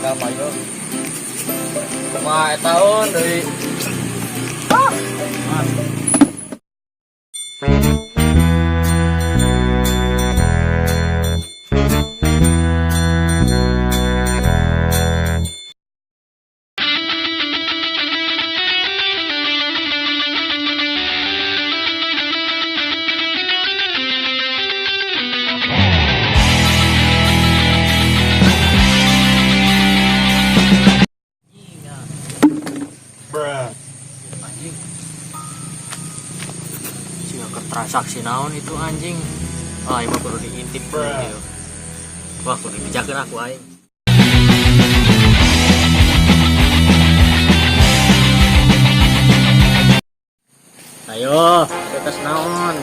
Gagal mah ieu. Kumaha eta tahun deui. Ah. Anjing. Siga ke transaksi naon itu, anjing. Ah, ieu mah kudu diintip ieu. Wah, kudu dibejakeun aku aing. Ayo, tes naon?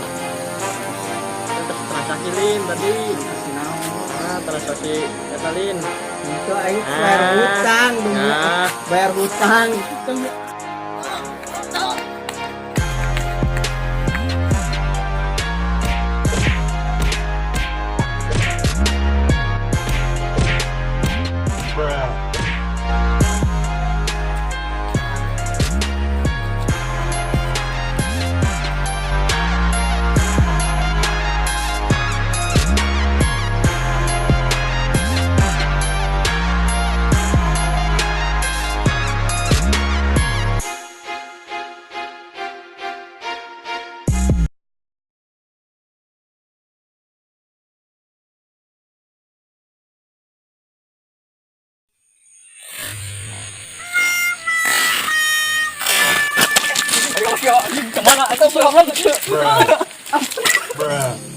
Tes transaksi lin tadi. Ah, transaksi eta lin. Itu aing bayar hutang, Nah. bayar hutang. Ayo, anjing, kemana? Atau Bruh.